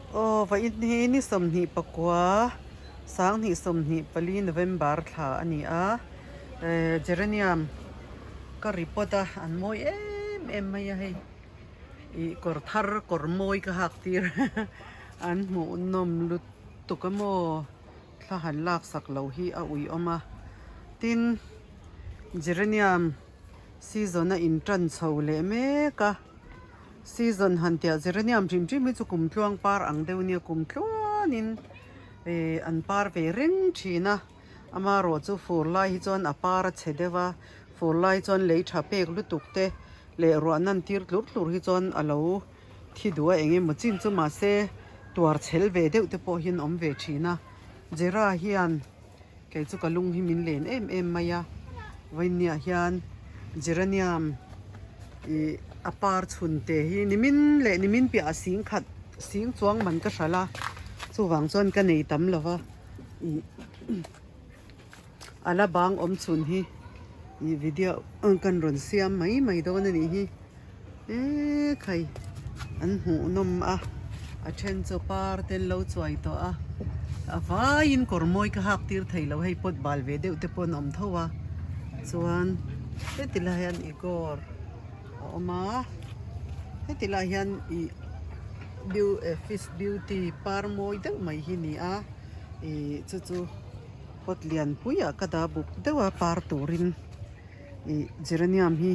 Aw vawiin hi ni 24 2024 November thla a ni a eh geranium ka repot a an mawi em em mai a hei ih kawr thar kawr mawi ka hak tir an hmuh nawm lutuk a maw thla han lak sak loh hi a ui awm a tin geranium season a in tan chho leh mek a. Season han tiah geranium hrim hrim hi chu kum tluang par ang deuh nia kum tluanin eh an par ve reng thin a amaherawh chu fur lai hi chuan a par a chhe deuh a fur lai chuan lei tha pek lutuk te leh ruah nan tir tlur tlur hi chuan a lo thi duh a eng emaw chin chu mahse tuar chhel ve deuh te pawh hian awm ve thin a Jera hian kei chu ka lung hi min len em em mai a vawiinniah hian geranium ih a par chhun te hi nimin leh nimin piah a sing khat sing chuang man ka hralh a chuvang chuan ka nei tam lo va ih a la bang awm chhun hi ih video kan rawn siam mai mai dawn a nih hi eee khai an hmuh nawm a a then chu par te an lo chuai tawh a a vaiin kawr mawi ka hak tir thei lo hei pawt bal ve deuh te pawh an awm tho a chuan heti lai hian igor a awm a heti lai hian ih fish beauty par mawi deuh mai hi a ni a ih chu chu pot lian puiah ka dah buk deuh a par turin ih geranium hi.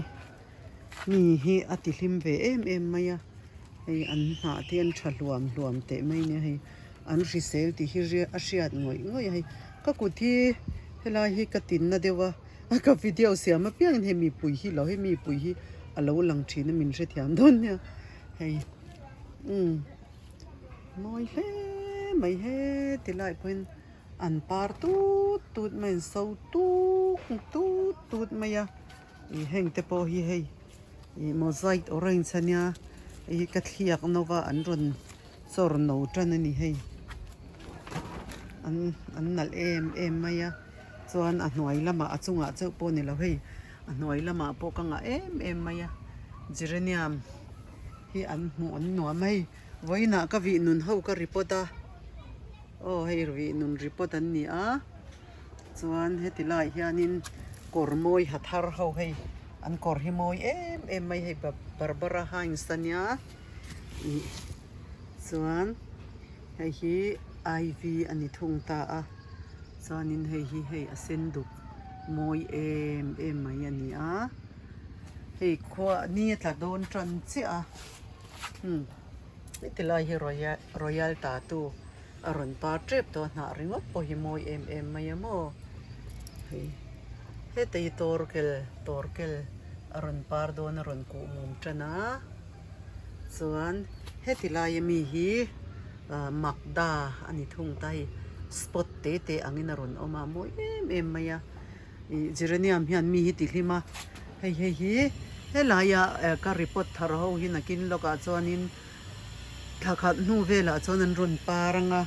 Mi hi a ti hlim ve em em mai a hei an hnah te an tha hluam hluam teh mai nia hei an hrisel tih hi a hriat ngawih ngawih a hei ka kut hi helai hi ka tinna deuh a ka video siam apiangin hei mipui hi lo hei mipui hi a lo lang thin a min hrethiam dawn nia hei umm mawi hle mai he ti lai pawhin an par tut tut mai an so tuk tut tut mai a. Ih heng te pawh hi hei ih mosaic orange a nia hei hi ka thliak no va an rawn chawr no tan a ni hei an an nalh em em mai a chuan a hnuai lamah a chungah chauh pawh ni lo hei a hnuai lamah pawh ka ngah em em mai a geranium hi an hmuh an nuam a hei vawiinah ka vih nun ho ka report a aw hei vih nun report an ni a. Chuan heti laiah hianin kawr mawi ha thar ho hei an kawr hi mawi em em mai hei Barbara Hines a nia ih chuan hei hi ivy a ni thung ta a chuanin hei hi hei a sen duk mawi em em mai a ni a hei khua ni a tla dawn tan chiah a umm heti lai hi royal tattoo. A rawn par tep tawh a hnah ringawt pawh hi mawi em em mai a maw hei heta hi tawr kel tawr kel a rawn par dawn a rawn kuh mum tan a chuan heti lai ami hi ah makda a ni thung ta hei spot te te angin a rawn awm a mawi em em mai a ih geranium hian mi hi ti hlim a hei hei hi helaiah ka report thar ho hi nakin lawkah chuanin. Thla khat hnu velah chuan an rawn par ang a,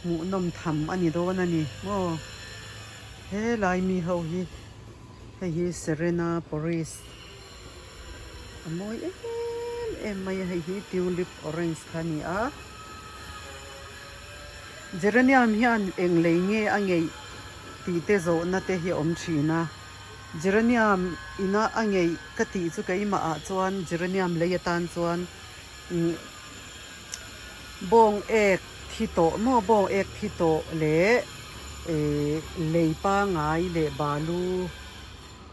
hmuhnawm tham a ni dawn a ni maw. Helai mi ho hi hei hi Serena Paris a mawi em em mai a, hei hi tulip orange kha a ni a. Geranium hian eng lei nge a ngeih tih te zawhna te hi a awm thin a, Geranium ina a ngeih ka tih chu keimah ah chuan geranium lei atan chuan. Bawng ek thi tawh maw bawng ek thi tawh leh ihh lei pangai leh balu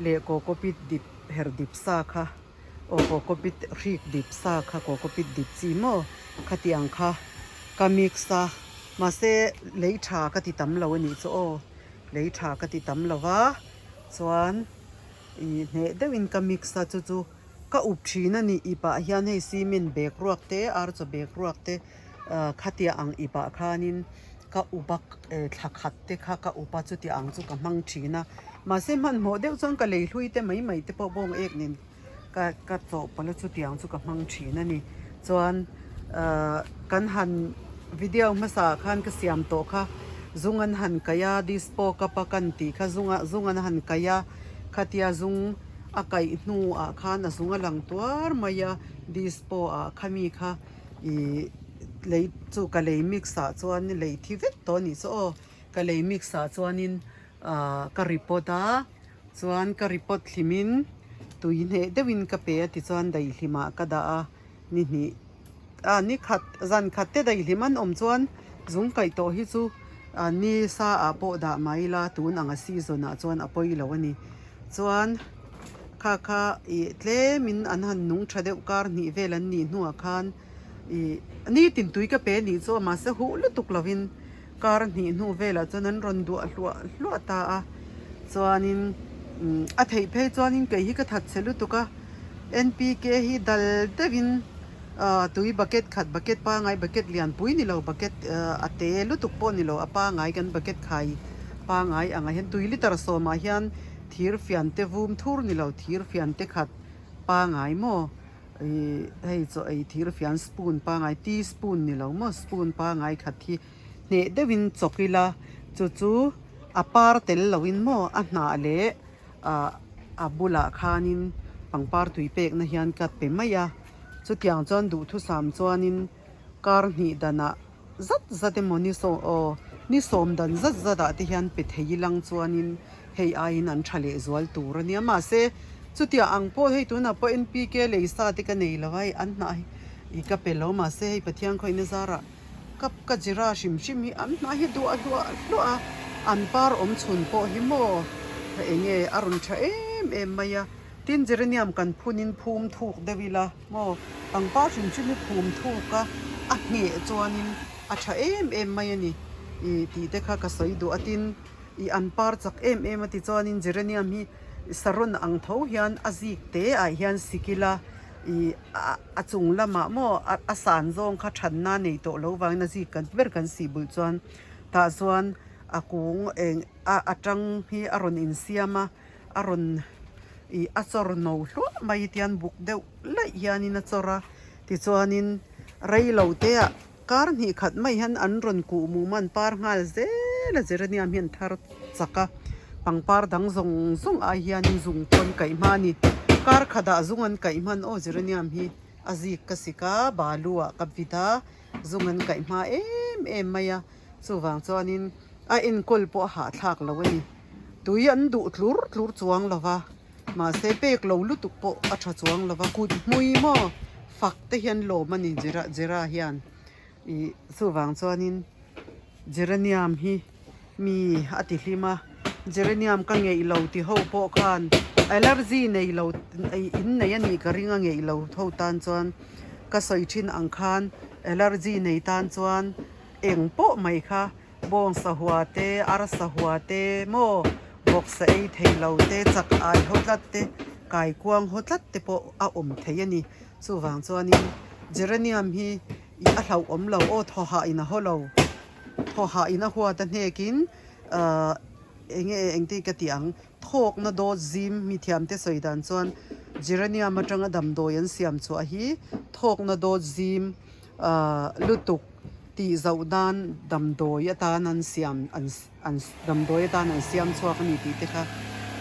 leh cocopeat dip her dip sa kha aw cocopeat hrik dip sa kha cocopeat dip chi maw khatiang kha ka mix a mahse lei tha ka ti tam lo a nih chu aw lei tha ka ti tam lo va chuan ihh hneh deuhin ka mix a chu chu. Ka up thin a ni ip ah hian hei cement bag ruak te ar chaw bag ruak te ah khatia ang ip ah khanin ka up a thla khat te kha ka up a chuti ang chu ka hmang thin a mahse hmanhmawh deuh chuan ka lei hlui te mai mai te pawh bawng ek nen ka ka chawhpawlh a chuti ang chu ka hmang thin a ni chuan ah kan han video hmasa ah khan ka siam tawh kha zung an han kaih a dispo cup a kan tih kha zung ah zung an han kaih a khatia zung. A kaih hnuah khan a zung a lang tuar mai a dispo ah khami kha ih Lei chu ka lei mix ah chuan lei thi vek tawh a nih chu aw ka lei mix ah chuanin ah ka repot a chuan ka repot hlimin tui hneh deuhin ka pe a tichuan daihlimah ka dah a ni hnih ah ni khat zan khat te daihlim an awm chuan zung kaih tawh hi chu ah ni sa ah pawh dah mai ila tun ang a season ah chuan a pawi lo a ni chuan kha kha ih tlemin an han nung tha deuh kar hnih vel an nih hnuah khan. Ih nitin tui ka pe anih chu a mahse huh lutuk lovin kar hnih hnu velah chuan an rawn duah hluah hluah ta a chuanin a theih phei chuanin kei hi ka that chhe lutuk a N_P_K hi dal deuhin ah tui bucket khat bucket pangai bucket lianpui ni lo bucket a te lutuk pawh ni lo a pangai kan bucket khai pangai angah hian tui liter sawmah hian thir fian te vum thur ni lo thir fian te khat pangai maw. Ih hei chaw ei thir fian spoon pangai tea spoon ni lo maw spoon pangai khat hi hneh deuhin chawk ila chu chu a par tel loin maw a hnah leh ah a bulah khanin pangpar tui pekna hian ka pe mai a chutiang chuan duhthusam chuanin kar hnih danah zat zat emaw ni saw aw ni sawm dan zat zat ah te hian pe thei ilang chuanin hei aiin an tha leh zual tur a nia mahse chutiang ang pawh hei tunah pawh N_P_K lei sa te ka nei lo a hei an hnah hi ih ka pe lo mahse hei Pathian khawihna zarah ka ka jira hrim hrim hi an hnah hi duah hluah hluah a an par awm chhun pawh hi maw eng nge a rawn tha em em mai a tin geranium kan phunin phum thuk deuh ila. Maw, pangpar hrim hrim hi phum thuk a, a ngheh chuanin a tha em em mai a ni ih tih te kha ka sawi duh a tin ih an par chak em em a ti chuanin geranium hi saron ang tho hian a zik te ah hian sikila ih a chung lamah maw a san zawng kha thatna nei tawh lo vangin a zik kan ber kan sih bulh chuan tah chuan a kung eng a atang hi a rawn insiam a. A rawn ih a chawr no hluah mai tian buk deuh laih hianin a chawr a tichuanin rei lo te ah kar hnih khat mai hian an rawn kuh mum a an par nghal zel a geranium hi an thar chak a pangpar dang zawng zawng ai hianin zung pawh an kaih hma a ni kar khatah zung an kaih hman aw geranium hi a zik ka sik a balu ah ka vit a zung an kaih hma em em mai a chuvang chuanin a enkawl pawh a hahthlak lo a ni. Tui an duh tlur tlur chuang lo va, mahse pek lo lutuk pawh a tha chuang lo va, kut hmui maw fak te hian lawm a ni Jera Jera hian ih chuvang chuanin Geranium hi mi a ti hlim a, Geranium ka ngeih lo ti ho pawh khan allergy nei lo in nei a nih ka ring a ngeih lo ho tan chuan ka sawi thin ang khan allergy nei tan chuan eng pawh mai kha. Bawng sahua te, ar sahua te maw vawksa ei thei lo te, chak ai ho tlat te, kaikuang ho tlat te pawh a awm thei a ni. Chuvang chuanin geranium hi ih a hlauhawm lo aw thaw hah in a haw lo. Thaw hah in a huat a hnekin ahh eng nge engtin ka tih ang thawkna dawt zim mi thiamte sawi dan chuan geranium atanga damdawi an siam chhuah hi thawkna dawt zim ahh lutuk. Tih zoh nan damdawi atan an siam an an damdawi atan an siam chhuak a ni tih te kha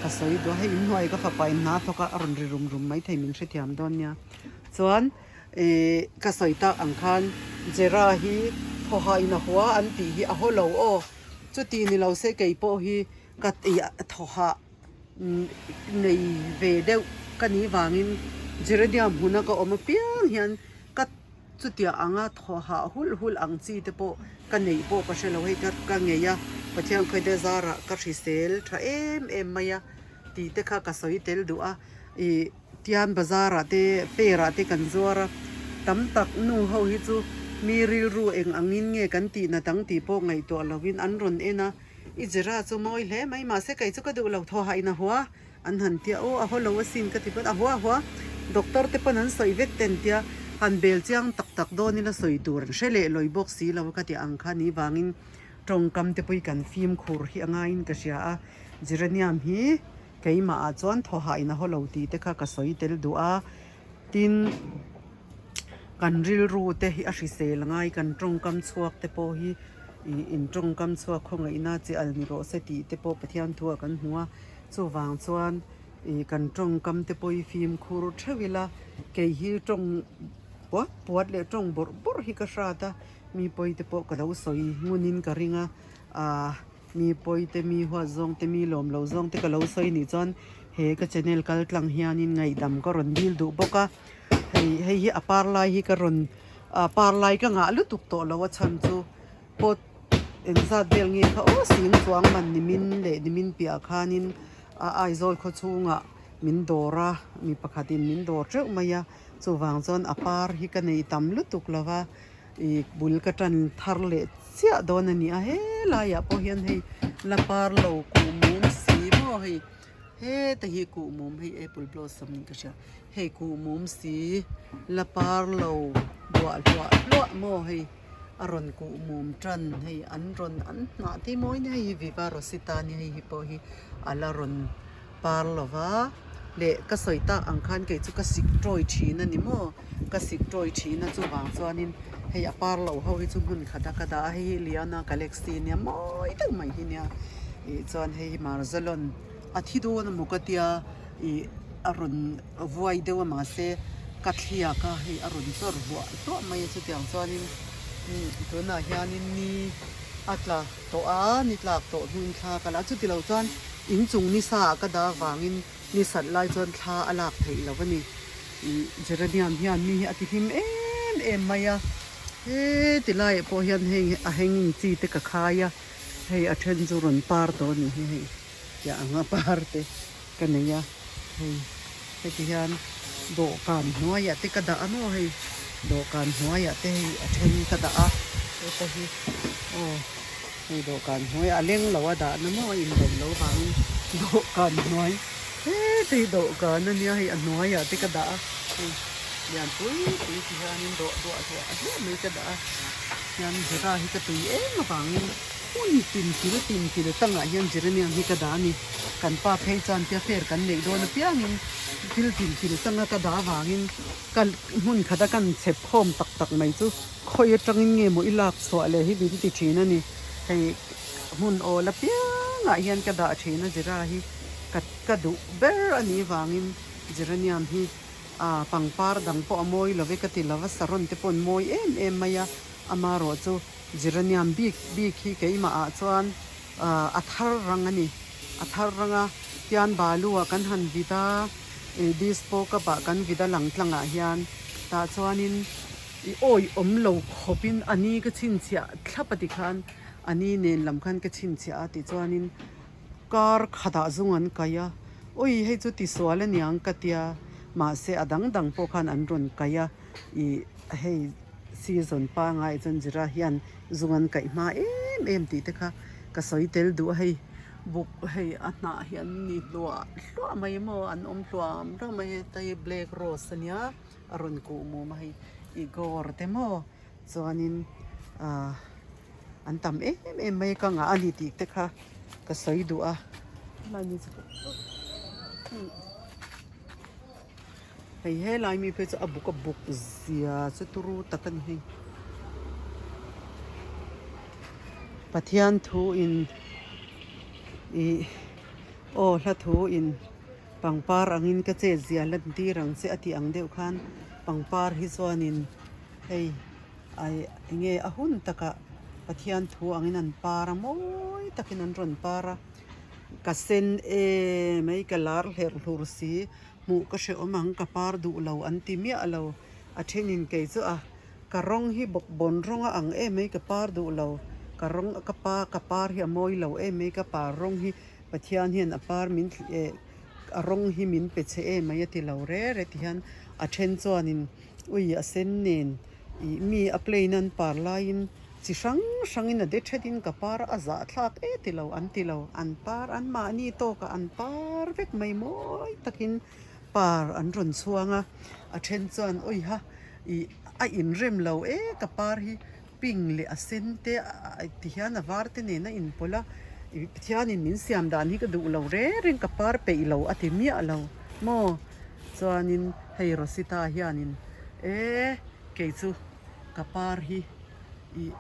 ka sawi duh a hei inhnuai ka fapa in hna thawk a a rawn ri rum rum maithei min hrethiam dawn nia chuan ih ka sawi tak ang khan Jera hi thawhah in a hua an tih hi a haw lo aw chuti ni lo se kei pawh hi ka ih thawhah nei ve deuh ka nih vangin Jeranium hmuna ka awm apiang hian ka. Chutiang anga thaw hah hulh hulh ang chi te pawh ka neih pawh ka hre lo hei ka ka ngei a, Pathian khawi te zarah ka hrisel tha em em mai a tih te kha ka sawi tel duh a, ih tian bazar ah te fair ah te kan zuar a, tam tak nu ho hi chu mi rilru eng angin nge kan tih nat ang tih pawh ngaihtuah lovin an rawn en a, i Jera chu mawi hle mai mahse kei chu ka duh lo thaw hah in a hua. An han tia aw a haw lo asin ka ti pawn a hua a hua doctor te pawn an sawi vek ten tia han bel chiang tak tak dawn ila sawi tur an hre leh lawi bawk si lo ka ti ang kha ni vangin tawngkam te pawh hi kan fimkhur hi a ngaiin ka hria a geranium hi keimah ah chuan thaw hah in a haw lo tih te kha ka sawi tel duh a tin kan rilru te hi a hrisel ngai kan tawngkam chhuak te pawh hi ih in tawngkam chhuak khawngaihna chi al ni rawh se tih te pawh Pathian thu ah kan hmu a. Chuvang chuan ih kan tawngkam te pawh hi fimkhur theuh ila kei hi tawng puat puat leh tawng bawrh bawrh hi ka hrat a mi pawi te pawh ka lo sawi ngun in ka ring a ahh mi pawi te mi huat zawng te mi lawm lo zawng te ka lo sawi nih chuan he ka channel kal tlang hian in ngaihdam ka rawn dil duh bawk a hei hei hi a par lai hi ka rawn ah par lai ka ngah lutuk tawh lo a chhan chu pot engzat vel nge kha aw sing chuang man nimin leh nimin piah khanin a Aizawl khaw chhungah min dawr a mi pakhatin min dawr teuh mai a chuvang chuan a par hi ka nei tam lutuk lo va ih bul ka tan thar leh chiah dawn a ni a helaiah pawh hian hei la par lo kuh mum si maw hei heta hi kuh mum hei apple blossom niin ka hria hei kuh mum si la par lo duah hluah hluah maw hei. A rawn kuh mum tan hei an rawn an hnah te mawi nia hei hi viva rosita nia hei hi pawh hi a la rawn par lo va leh ka sawi tak ang khan kei chu ka sik tawi thin a ni maw ka sik tawi thin a chuvang chuanin hei a par loh ho hi chu hmun khat a ka dah a hei hi liana galaxy nia mawi deuh mai hi nia ih chuan hei hi marzalon a thi dawn emaw ka tia ih a rawn vuai deuh a mahse ka thliak a hei a rawn chawr hluah hluah mai a chutiang chuanin tunah hianin ni a tla tawh a ni tlak tawh hnuin thla ka la a chuti lo chuan inchung ni sa ah ka dah avangin ni sat lai chuan thla a lak theih loh a ni ih geranium hian mi hi a ti hlim em em mai a heti laiah pawh hian hei a hanging chi te ka khai a hei a then chu rawn par tawh a ni hi hei tiah anga par te. Ka nei a, hei heti hian dawhkan hnuaiah te ka dah a maw hei dawhkan hnuaiah te hei a then ka dah a heta hi aw hei dawhkan hnuaiah a leng lo a dahna maw a indaih lo vangin dawhkan hnuai heta hi dawhkan a nia hei a hnuaiah te ka dah a hei lian pui pui ti hianin dawh duah hluah hluah mai ka dah a hian zira hi ka tui em avangin. Hmun tin kil tin kil tangah hian geranium hi ka dah a ni. Kan pa phei chuan tia fair kan neih dawn apiangin thil tin kil tanga ka dah avangin ka hmun khata kan chhep khawm tak tak mai chu khawi atangin nge maw i lak chhuah leh hi min ti thin a ni. Hei hmun awl apiangah hian ka dah thin a zira hi ka ka duh ber a nih vangin geranium hi ah pangpar dang pawh a mawi lo ve ka ti lo va saron te pawh an mawi em em mai a amarawh chu Geranium bik bik hi keimah ah chuan a thar rang a ni. A thar rang a, tian balu ah kan han vit a, ih dispo cup ah kan vit a lang tlang ah hian tah chuanin ih awi awm lo khawp in a ni ka chhinchhiah thlap a ti khan a ni nen lam khan ka chhinchhiah a tichuanin kar khatah zung an kai a, awi hei chu tisual a niang ka tia mahse a dang dang pawh khan an rawn kai a ih hei. Season pangai chuan zira hian zung an kaih hma em em tih te kha ka sawi tel duh a hei buk hei a hnah hi an ni hluah hluah mai maw an awm hluam hluah mai heta hi black rose ania a rawn kuh mum a hei igor te maw chuanin ah an tam em em mai ka ngah a ni tih te kha ka sawi duh a. Hei helai mi phei chu a buk a buk zia chu turu tak a ni hei. Pathian thu in ih aw hla thu in pangpar angin ka chet zia lan tir ang che a tih ang deuh khan pangpar hi chuanin hei ai enge a hun takah Pathian thu angin an par a mawi takin an rawn par a ka sen em mai ka lar hlerh hlur si. Hmuh ka hrehawm ang, ka par duh lo an ti miah lo. A thenin kei chu a, ka rawng hi bawkbawn rawng a ang em mai ka par duh lo. Ka rawng ka pa ka par hi a mawi lo em mai ka par rawng hi Pathian hian a par min eh a rawng hi min pe che em mai a ti lo re re ti hian a then chuanin ui a sen nen ih mi a plain an par laiin chi hrang hrangin a de thetin ka par a zahthlak e ti lo an ti lo an par an mahni tawkah an par vek mai mawi takin par an rawn chhuang a a then chuan awiha ih a inrem lo e ka par hi pink leh a sen te ti hian a var te nen a inpawlh a ih Pathianin min siam dan hi ka duh lo reng reng ka par peih lo a ti miah lo maw chuanin hei Rosita hianin e kei chu ka par hi ih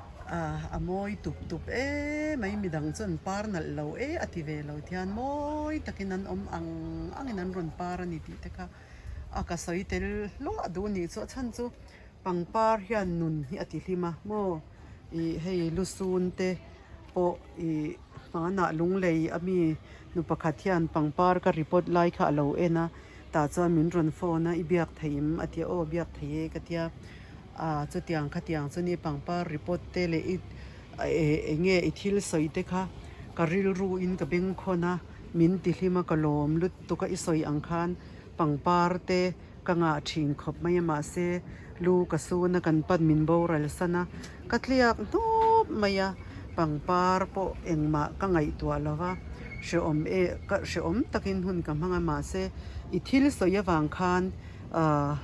a mawi tup tup em mai midang chuan par nalh lo e a ti ve lo thian mawi takin an awm ang angin an rawn par a ni tih te kha a ka sawi tel hluah duh a nih chu a chhan chu. Pangpar hian nun hi a ti hlim a maw ih hei lusun te pawh ih hmanah lunglei a mi nu pakhat hian pangpar ka report lai kha a lo en a tah chuan min rawn phone a i biak thei em a ti a aw biak thei e ka tia ah chutiang khatiang chu ni pangpar report te leh i eng nge i thil sawi te kha ka rilru in ka bengkhawn a min ti hlim a ka lawm lutuk a i sawi ang khan pangpar te Ka ngah thin khawp mai a mahse lu ka sun a kan pan min boral san a ka tliak hnawp mai a pangpar pawh engmah ka ngaihtuah lo va hrehawm e ka hrehawm takin hun ka hmang a mahse i thil sawi avang khan ahh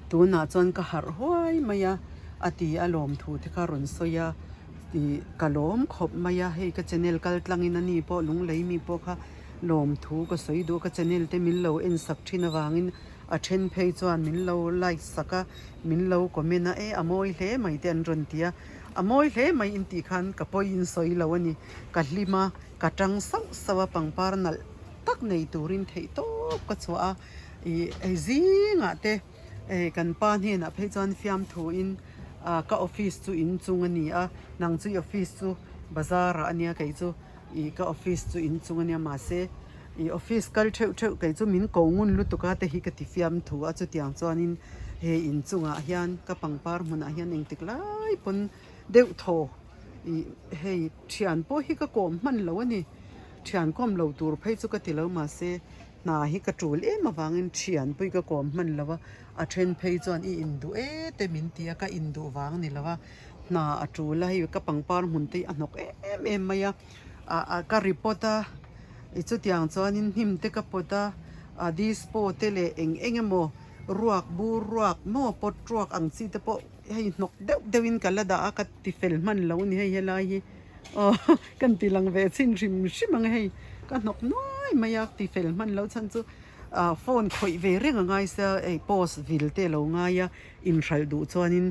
tunah chuan ka harh huai mai a a ti a lawmthu te kha rawn sawi a ih ka lawm khawp mai a hei ka channel kal tlangin a ni pawh lunglei mi pawh kha. Lawmthu ka sawi duh a ka channel te min lo en sak thin avangin a then phei chuan min lo like sak a min lo comment a e a mawi hle mai te an rawn ti a a mawi hle mai in tih khan ka pawi in sawi lo a ni ka hlim a ka tang sauh sauh a pangpar nalh tak nei turin theih tawp ka chhuah a ih hei zingah te eh kan pa hnenah phei chuan fiamthu in ah ka office chu inchung a ni a nang chu i office chu bazar ah a nia kei chu. Ih ka office chu inchung ania mahse ih office kal theuh theuh kei chu min ko ngun lutuk a te hi ka ti fiam thu a chutiang chuanin he inchungah hian ka pangpar hmunah hian engtik lai pawn deuh thaw ih hei thian pawh hi ka kawm hman lo a ni thian kawm lo tur phei chu ka ti lo mahse hna hi ka tul em avangin thian pawh hi ka kawm hman lo a a then phei chuan i induh e te min ti a ka induh vang a ni lo a. Hna a tul a hei ka pangpar hmun te hi a hnawk em em mai a ah ka repot a ih chutiang chuanin hnim te ka pawt a ah dispo te leh eng eng emaw ruak bur ruak maw pot ruak ang chi te pawh hei hnawk deuh deuh in ka la dah a ka ti fel hman lo a ni hei helai hi aw kan ti lang ve chhin hrim hrim ang hei ka hnawk nuai mai a ti fel hman lo chhan chu ah phone khawih ve reng a ngai sia hei post vil te a lo ngai a inhralh duh chuanin.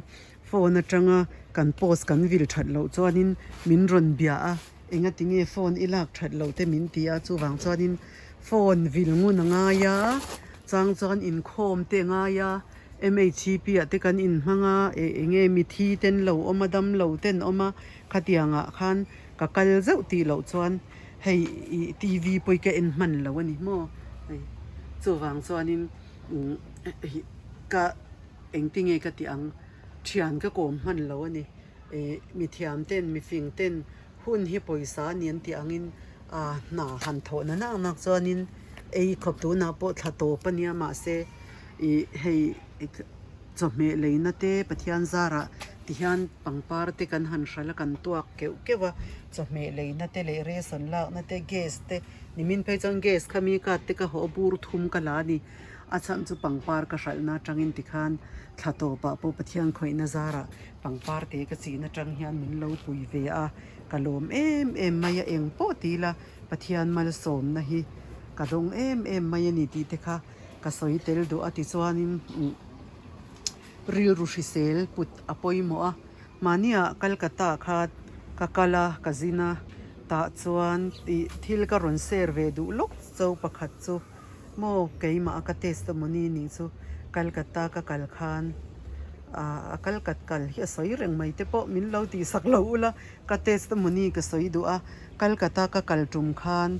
Phone atanga kan post kan vil that loh chuanin min rawn bia a, engati nge phone i lak that loh te min ti a, chuvang chuanin phone vil ngun a ngai a, chang chuan inkhawm te a ngai a, MHCP ah te kan inhmang a, eng enge mithi ten lo awm a, dam lo ten awm a, khatiangah khan ka kal zeuh tih loh chuan hei ih TV pawh hi ka en hman lo a ni maw, hei chuvang chuanin umm ka. Engtinge ka tih ang? Thian ka kawm hman lo a ni. Ih mithiam ten, mifing ten hun hi pawisa a ni an tih angin ah hna han thawh na nak nak chuanin ei khawp tunah pawh thla tawp a nia mahse ih hei chawhmeh leina te Pathian zarah tihian pangpar te kan han hralh a kan tuak keuh keuh a chawhmeh leina te leh ration lakna te gas te nimin phei chuan gas kha mi kat te ka haw bur thum ka la a ni. A chhan chu pangpar ka hralhna atangin tikhan thla tawpah pawh Pathian khawihna zarah pangpar te ka chin atang hian min lo pui ve a, ka lawm em em mai a, eng pawh ti ila Pathian malsawmna hi ka dawng em em mai a ni tih te kha ka sawi tel duh a tichuanin rilru hrisel put a pawimawh a, mahniah Calcutta kha ka kal a, ka zin a, tah chuan ih thil ka rawn share ve duh lawk cho pakhat chu. Maw keimah a ka testimony nih chu Calcutta ka kal khan ah a Calcut kal hi a sawi reng mai te pawh min lo tih sak lo ula ka testimony ka sawi duh a Calcutta ka kal tum khan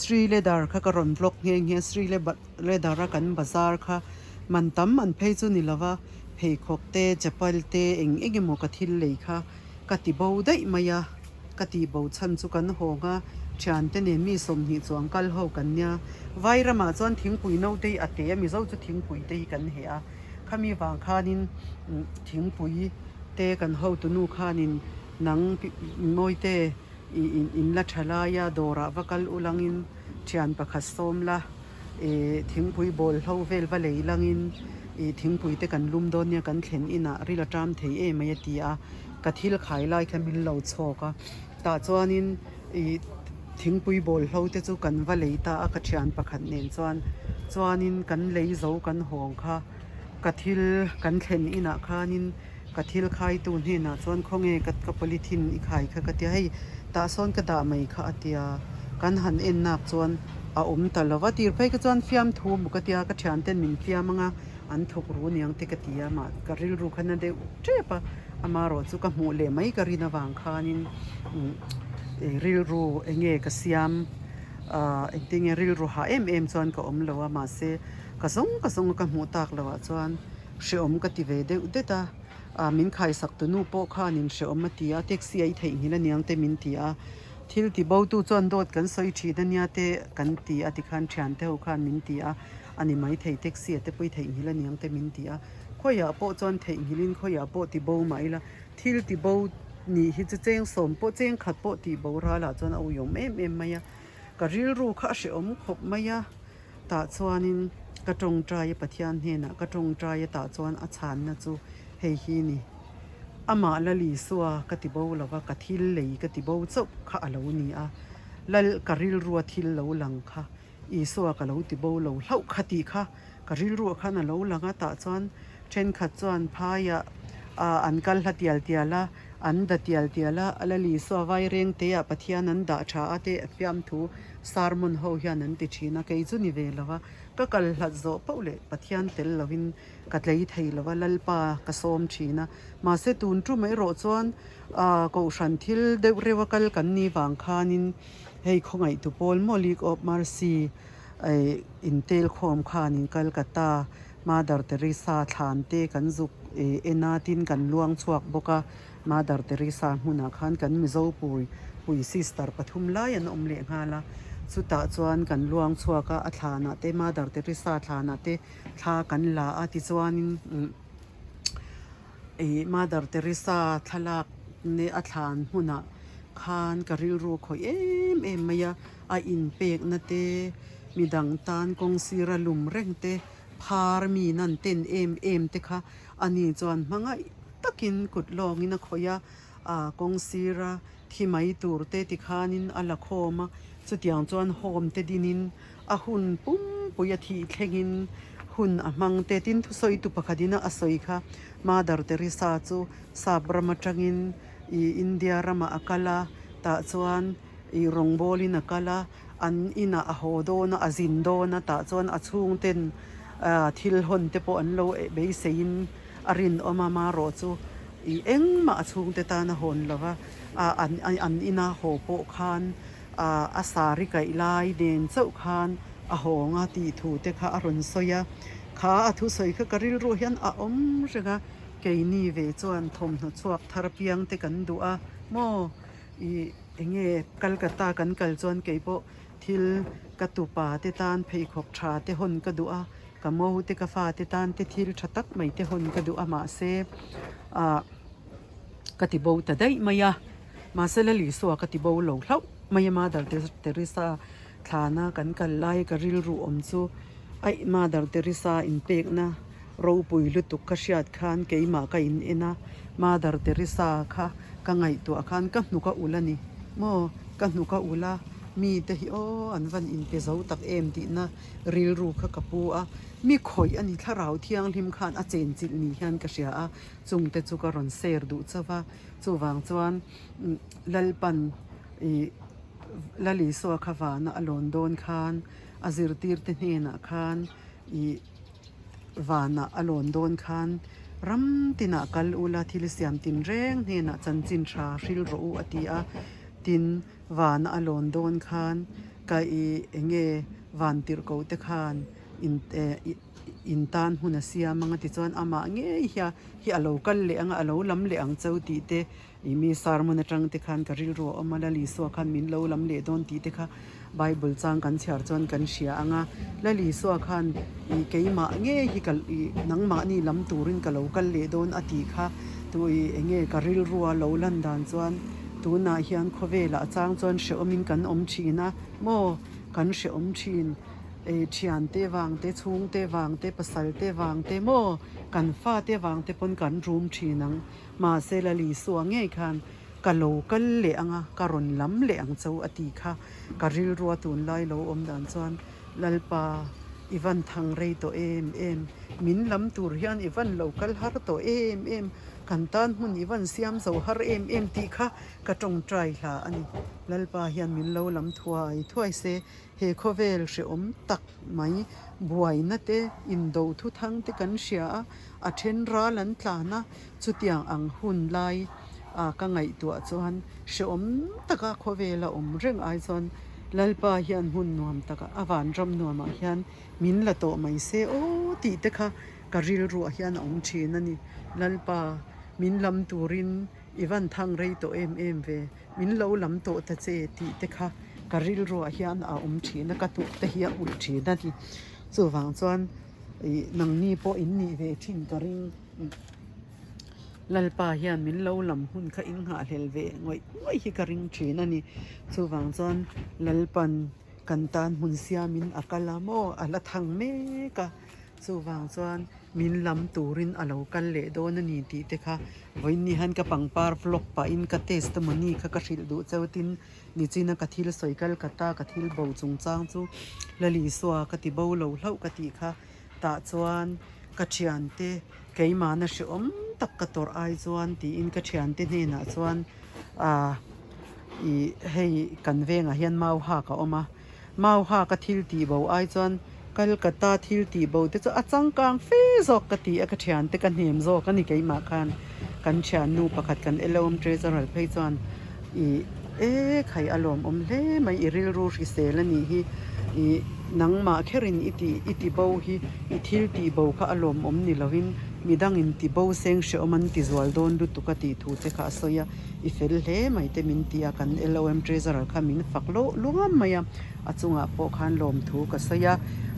Sri Leather kha ka rawn vlog nghe nghe Sri Leather a kan bazar kha man tam an phei chu ni lova pheikhawk te chapal te eng eng emaw ka thil lei kha ka ti bo daih mai a. Ka tih bo chhan chu kan hawng a, thiante nen mi 20 chuang kal ho kan nia. Vai ramah chuan thingpui no te hi a te a, Mizo chu thingpui te hi kan heh a. Khami vang khanin thingpui te kan hotunu khanin nang Mawite in la tha lai a, dawrah va kal u langin thian pakhat sawm la, thingpui bawl hlo vel va lei langin thingpui te kan lum dawn nia kan thlen inah ril a ṭam thei em mai a ti a. Ka thil khai lai kha min lo chhawk a, tah chuanin ih thingpui bawl hlo te chu kan va lei ta a ka thian pakhat nen chuan chuanin kan lei zo kan hawng kha ka thil kan thlen inah khanin ka thil khaitu hnenah chuan khawnge ka ka polythene i khai kha ka tia hei tah sawn ka dah mai kha a tia kan han en nak chuan a awm ta lo va tir phei kha chuan fiamthu maw ka tia ka thian ten min fiam anga. an thawk ru aniang te ka ti a mah ka rilru kha na deuh tep a amarawh chu ka hmuh leh mai ka rin avang khanin rilru eng nge ka siam ah engtin nge rilru hah em em chuan ka awm lo a mahse ka zawng ka zawng a ka hmuh tak loh ah chuan hrehawm ka ti ve deuh det a ah min khaisak tu nu pawh khanin hrehawm a ti a taxi a i theihnghilh aniang te min ti a thil ti bo tu chuan dawt kan sawi thin ania te kan ti a tikhan thiante ho khan min ti a. A ni maithei taxi a te pawh i theihnghilh a niang te min ti a, khawiah pawh chuan theihnghilhin khawiah pawh ti bo mah ila thil ti bo nih hi chu cheng sawm pawh cheng khat pawh tih bo ralah chuan a uiawm em em mai a, ka rilru kha a hrehawm khawp mai a, tah chuanin ka tawngtai a Pathian hnenah ka tawngtai a tah chuan a chhanna chu hei hi ni amah Lalisua ka ti bo lova ka thil lei ka ti bo chauh kha a lo ni a, Lal ka rilrua thil lo lang kha. Isua ka lo ti bo lo hlauh kha tih kha ka rilruah khan a lo lang a, tah chuan thenkhat chuan phaiah ah an kal hla tial tial a, an da tial tial a, Lal Isua vaireng te ah Pathian an dah tha a te fiamthu sermon ho hian an ti thin a, kei chu ni ve lo a, ka kal hlat zawh poh leh Pathian tel lovin ka tlei thei lo a, Lalpa ka sawm thin a, mahse tun tum erawh chuan ah kohhran thil deuh reuh a kal kan ni vang khanin Hei khawngaihtu pawl maw League of Mercy eh intel khawm khanin Calcutta Mother Teresa thlan te kan zuk eh en a tin kan luang chhuak bawk a, Mother Teresa hmunah khan kan Mizo pui pui sister pathum lai an awm leh nghal a, chutah chuan kan luang chhuak a, a thlanah te Mother Teresa thlanah te thla kan la a tichuanin umm Ih Mother Teresa thlalak nge a thlan hmunah khan ka rilru khawih em em mai a, a inpekna te midang tan kawng sira lum reng te phar mi nan ten em em te kha ani chuan hmangaih takin kut lawngin a khawih a, ah kawng sira thi mai tur te tikhanin a la khawm a, chutiang chuan home te dinin a hun pumpui a thih thlengin hun a hmang te tin thusawi tu pakhatin a sawi kha Mother Teresa chu sap ram atangin ih India ramah a kal a tah chuan ih rawngbawlin a kal a an inah a haw dawn a a zin dawn a tah chuan a chhungten ah thil hawn te pawh an lo beiseiin a rinawm a marawh chu ih engmah a chhungte tan a hawn lo va ah an an ina haw pawh khan ah a sari kaih lai nen chauh khan a hawng a tih thu te kha a rawn sawi a, kha a thusawi kha ka rilru hian a awm reng a, keini ve chuan thawmhnaw chhuak thar piang te kan duh a maw ih eng nge Calcutta kan kal chuan keipawh thil ka tupa te tan pheikhawk tha te hawn ka duh a, ka mo te ka fa te tan te thil tha tak mai te hawn ka duh a mahse ah ka ti bo ta daih mai a. Mahse Lal Isua ka ti bo lo hlauh mai a Mother Teresa thlana kan kal lai ka rilru awm chu aih Mother Teresa inpekna ropui lutuk ka hriat khan keimah ka in en a Mother Teresa kha ka ngaihtuah khan ka hnuk a ulh a ni maw ka hnuk a ulh a mite hi aw an van inpe zo tak em tihna rilru kha ka pu a mi khawih a ni thlarau thianghlim khan a chenchilh ni hian ka hria a chungte chu ka rawn share duh chauh a. Chuvang chuan Lalpan ih Lal Isua kha vana a lawn dawn khan a zirtirte hnenah khan ih vanah a lawn dawn khan ram tinah kal ula thil siam tinreng hnenah chanchin tha hril rawh u a ti a. Tin, vana a lawn dawn khan ka ih eng nge van tirhkoh te khan in eh ih. In tan hmun a siam ang a tichuan amah ngei hian hi a lo kal leh ang a, a lo lam leh ang cheu tih te ih mi sermon atang te khan ka rilru a awm a, Lal Isua khan min lo lam leh dawn tih te kha Bible chang kan chhiar chuan kan hria ang a, Lal Isua khan ih keimah ngei hi ka ih nangmahni lam turin ka lo kal leh dawn a tih kha tu ih eng nge ka rilrua lo lan dan chuan tunah hian khawvelah chang chuan hrehawmin kan awm thin a maw kan hrehawm thin. Ei thiante vang te, chhungte vang te, pasal te vang te maw kan fate vang te pawn kan rum thin ang. Mahse Lal Isua ngei khan ka lo kal leh ang a, ka rawn lam leh ang cho a ti kha ka rilrua tunlai lo awm dan chuan Lalpa i van thang rei tawh em em, min lam tur hian i van lo kal har tawh em em. Kan tan hmun i van siam zo har em em tih kha ka tawngtai hla a ni. Lalpa hian min lo lam thuai thuai se, he khawvel hrehawm tak mai buaina te, indo thuthang te kan hria a, a then ral an tlan a, chutiang ang hun lai a ka ngaihtuah chuan hrehawm taka khawvela awm reng ai chuan Lalpa hian hmun nuam takah a vanram nuamah hian min la tawh mai se aw tih te kha ka rilruah hian a awm thin a ni. Lalpa, min lam turin i van thang rei tawh em em ve, min lo lam tawh ta che tih te kha ka rilruah hian a awm thin a, ka tuk te hi a ulh thin a ni. Chuvang chuan ih nangni pawh in nih ve thin ka ring. Lalpa hian min lo lam hun kha in nghahhlel ve ngawih ngawih hi ka ring thin a ni. Chuvang chuan Lalpan kan tan hmun siamin a kal a maw a la thang mek a. Chuvang chuan min lam turin a lo kal leh dawn a ni tih te kha vawiin hian ka pangpar vlog pahin ka testimony kha ka hrilh duh cheu tin nichina ka thil sawi kal ka ta ka thil bo chungchang chu Lalisua ka ti bo lo hlauh ka tih kha tah chuan ka thiante keimahna hrehawm tak ka tawrh ai chuan tiin ka thiante hnenah chuan ah ih hei kan vengah hian mau hak a awm a. Mau ha ka thil tih bo ai chuan Calcutta thil tih bo te chu a changkang fe zawk ka ti a, ka thiante ka hnem zawk a ni keimah khan kan thiannu pakhat kan LOM Treasurer phei chuan ih e khai a lawmawm hle mai i rilru hrisel a nih hi ih nangmah kherin i tih i ti bo hi i thil tih bo kha a lawmawm ni lovin midangin ti bo seng hrehawm an ti zual dawn lutuk a tih thu te kha a sawi a. I fel hle mai te min ti a, kan LOM Treasurer kha min fak loh luam mai a, a chungah pawh khan lawmthu ka sawi a,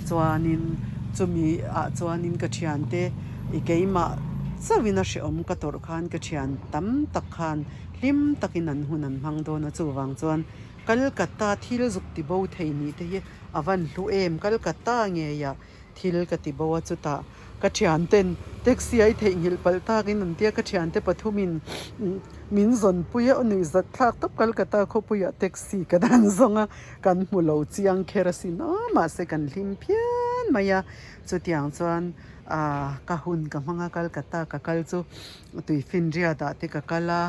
chuanin chumi ah chuanin ka thiante i keimah chauhin a hrehawm ka tawrh khan ka thian tam tak khan hlim takin an hun an hmang dawn a, chuvang chuan Calcutta thil zuk ti bo thei nih te hi a van hlu em, Calcutta ngeiah thil ka ti bo a, chutah ka thianten taxi a i theihnghilh palh takin an tia ka thiante pathumin min zawnpui a nuih zat thlak tawp Calcutta khawpuiah taxi ka dan zawng a kan hmu lo chiang kher asin aw mahse kan hlim phian mai a chutiang chuan ah ka hun ka hmang a Calcutta ka kal chu tuifinriat ah te ka kal a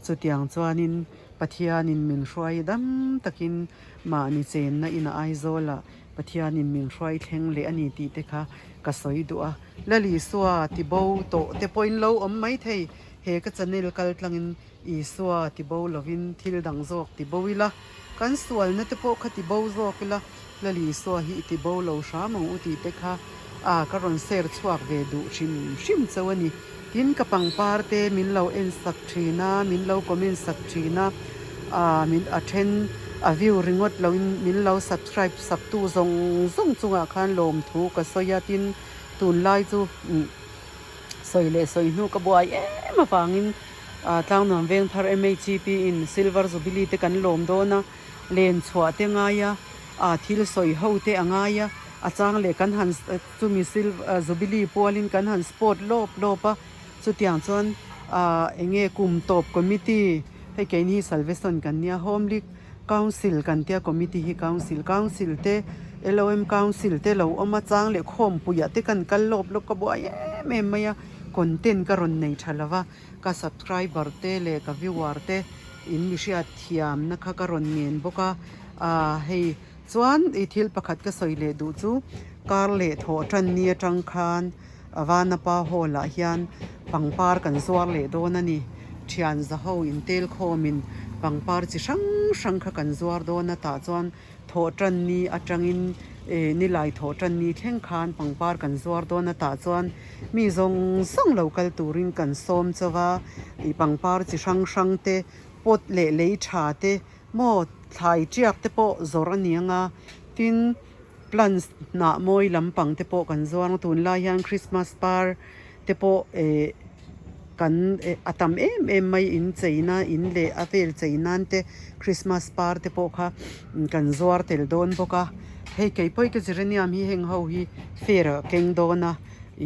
chutiang chuanin Pathianin min hruai dam takin mahni chenna inah Aizawlah Pathianin min hruai thleng leh a ni tih te kha ka sawi duh a. Lalisua ti bo tawh te pawhin lo awm mai thei. He ka channel kal tlangin Isua ti bo lovin thil dang zawk ti bo ila, kan sualna te pawh kha ti bo zawk ila, Lalisua hi i ti bo lo hram ang u tih te kha a ka rawn share chhuak ve duh hrim hrim chauh a ni. Tin ka pangpar te min lo en sak thin a, min lo comment sak thin a, ah min a then a view ringawt lo in min lo subscribe sak tu zawng zawng chungah khan lawmthu ka sawi a, tin tunlai chu sawi leh sawi hnu ka buai em avangin ah Tlangnuam Vengthar MHGP in Silver Jubilee te kan lawm dawn a, len chhuah te ngai a, ah thil sawi ho te a ngai a, a chang leh kan han. Chumi silver jubilee pualin kan han sport lawp lawp a, chutiang chuan ah eng nge kum tawp committee hei keini hi salvation kan nia home league council kan tia committee hi council council te LOM council te lo awm a chang leh khawmpuiah te kan kal lawp lawp ka buai em em mai a content ka rawn nei tha lova ka subscriber te leh ka viewer te in mi hriat thiamna kha ka rawn ngen bawk a ah hei. Chuan i thil pakhat ka sawi leh duh chu kar leh thawh tan ni atang khan Vanapa Hall ah hian pangpar kan zuar leh dawn a ni. Thian zaho intel khawmin pangpar chi hrang hrang kha kan zuar dawn a tah chuan thawh tan ni atangin eh nilai thawh tan ni thleng khan pangpar kan zuar dawn a tah chuan mi zawng zawng lo kal turin kan sawm chauh a ih pangpar chi hrang hrang te pot leh lei tha te Maw thlai tiak te pawh zawrh a ni ang a, tin plants hnah mawi lampang te pawh kan zuar ang tunlai hian christmas par te pawh eh kan eh a tam em em mai in cheina in leh a vel chei nan te christmas par te pawh kha kan zuar tel dawn bawk a hei kei pawh hi ka geranium hi heng ho hi fair ah ka keng dawn a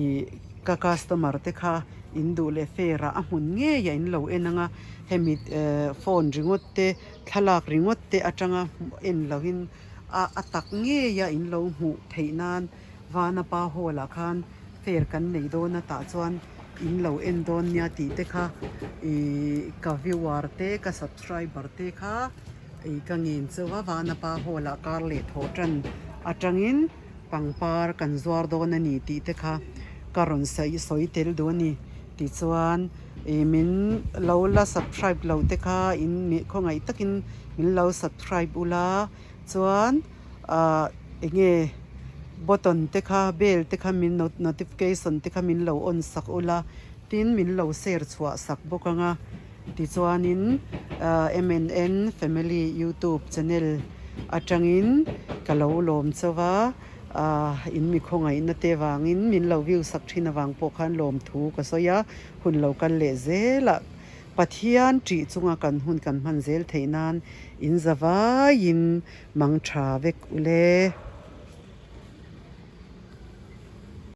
ih ka customer te kha in duh leh fair ah a hmun ngei ah in lo en ang a hemi eh phone ringawt te thlalak ringawt te atanga en lohin a a tak ngeia in lo hmuh theih nan Vanapa hall ah khan fair kan nei dawn a tah chuan in lo en dawn nia tih te kha ih ka viewer te ka subscriber te kha ih ka ngen chauh a Vanapa hall ah kar leh thawh tan atangin pangpar kan zuar dawn a ni tih te kha ka rawn sawi sawi tel duh a ni tichuan ih min lo la subscribe lo te kha in khawngaih takin min lo subscribe ula chuan ah eng nge button te kha bell te kha min notification te kha min lo on sak ula tin min lo share chhuah sak bawk ang a tichuanin ah M_N_N family youtube channel atangin ka lo lawm chauh a ah in mi khawngaihna te vangin min lo view sak thin avang pawh khan lawmthu ka sawi a hun lo kal leh zel ah. Pathian ṭih chunga kan hun kan hman zel theih nan in zavaiin mang ṭha vek ule.